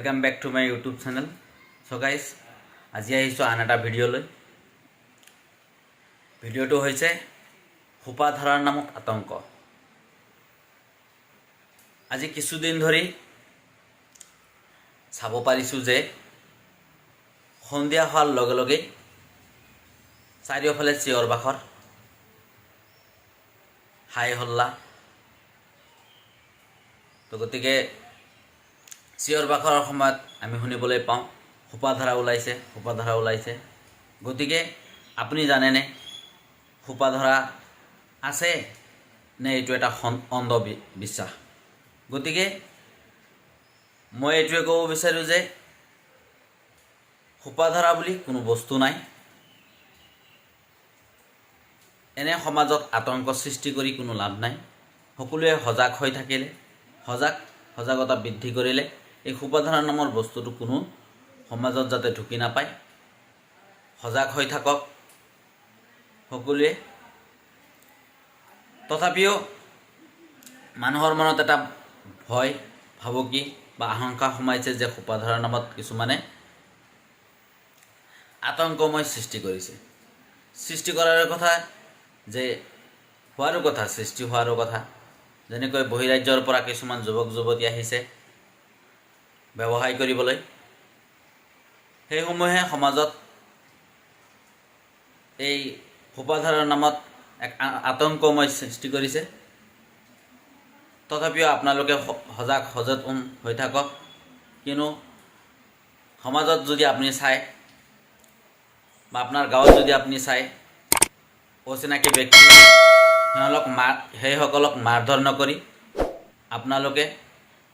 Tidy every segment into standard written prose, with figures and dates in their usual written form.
Welcome back to my YouTube channel. So guys, আজি আহিছোঁ আন এটা ভিডিঅ'লৈ। ভিডিঅ'টো হৈছে সোপাধৰাৰ নামত আতংক। আজি কিছুদিন ধৰি চাব পাৰিছোঁ যে সন্ধিয়া হোৱাৰ লগে লগেই চাৰিওফালে চিঞৰ বাখৰ, হাই হল্লা। তো গতিকে চিঞৰ বাখৰৰ সময়ত আমি শুনিবলৈ পাওঁ, সোপাধৰা ওলাইছে, সোপাধৰা ওলাইছে। গতিকে আপুনি জানেনে সোপাধৰা আছে নে এইটো এটা অন্ধবিশ্বাস? গতিকে মই এইটোৱে ক'ব বিচাৰোঁ যে সোপাধৰা বুলি কোনো বস্তু নাই। এনে সমাজত আতংক সৃষ্টি কৰি কোনো লাভ নাই। সকলোৱে সজাগ হৈ থাকিলে, সজাগতা বৃদ্ধি কৰিলে এই সোপাধৰা নামৰ বস্তুটো কোনো সমাজত যাতে ঢুকি নাপায়। সজাগ হৈ থাকক সকলোৱে। তথাপিও মানুহৰ মনত এটা ভয়, ভাবুকি বা আশংকা সোমাইছে যে সোপাধৰাৰ নামত কিছুমানে আতংকময় সৃষ্টি কৰিছে। সৃষ্টি কৰাৰ কথা যে হোৱাৰো কথা, সৃষ্টি হোৱাৰো কথা। যেনেকৈ বহিৰাজ্যৰ পৰা কিছুমান যুৱক যুৱতী আহিছে ব্যৱসায় কৰিবলৈ, সেইসমূহে সমাজত এই সোপাধৰাৰ নামত এক আতংকময় সৃষ্টি কৰিছে। তথাপিও আপোনালোকে সজাগ সচেতন হৈ থাকক। কিয়নো সমাজত যদি আপুনি চায় বা আপোনাৰ গাঁৱত যদি আপুনি চায়, অচিনাকি ব্যক্তি সেইসকলক মাৰধৰ নকৰি আপোনালোকে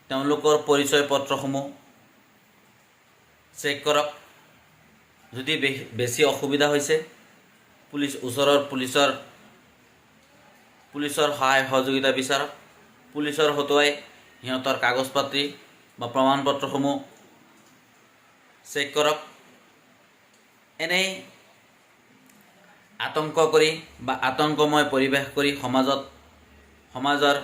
তেওঁলোকৰ পৰিচয় পত্ৰসমূহ চেক কৰক। যদি বেছি অসুবিধা হৈছে, ওচৰৰ পুলিচৰ সহায় সহযোগিতা বিচাৰক। পুলিচৰ হতুৱাই সিহঁতৰ কাগজ পাতি বা প্ৰমাণ পত্ৰসমূহ চেক কৰক। এনেই আতংক কৰি বা আতংকময় পৰিৱেশ কৰি সমাজৰ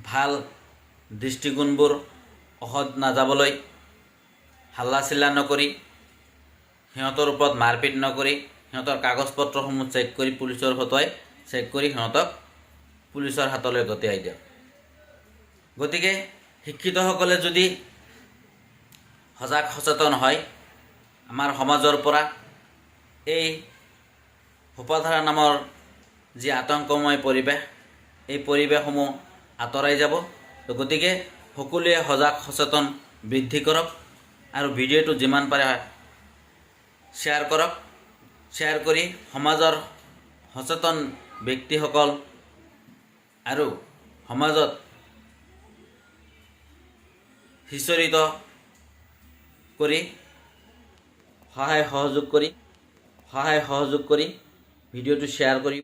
ভাল দৃষ্টিকোণবোৰ অসৎ নাযাবলৈ হাল্লা চিল্লা নকৰি, সিহঁতৰ ওপৰত মাৰপিট নকৰি, সিহঁতৰ কাগজ পত্ৰসমূহ চেক কৰি, পুলিচৰ হতুৱাই চেক কৰি সিহঁতক পুলিচৰ হাতলৈ গতাই দিয়ক। গতিকে শিক্ষিতসকলে যদি সজাগ সচেতন হয়, আমাৰ সমাজৰ পৰা এই সোপাধৰা নামৰ যি আতংকময় পৰিৱেশ, এই পৰিৱেশসমূহ আঁতৰাই যাব। গতিকে সকলোৱে সজাগ সচেতন বৃদ্ধি কৰক আৰু ভিডিঅ'টো যিমান পাৰে শ্বেয়াৰ কৰক। শ্বেয়াৰ কৰি সমাজৰ সচেতন ব্যক্তিসকল আৰু সমাজত সিঁচৰিত কৰি সহায় সহযোগ কৰি ভিডিঅ'টো শ্বেয়াৰ কৰি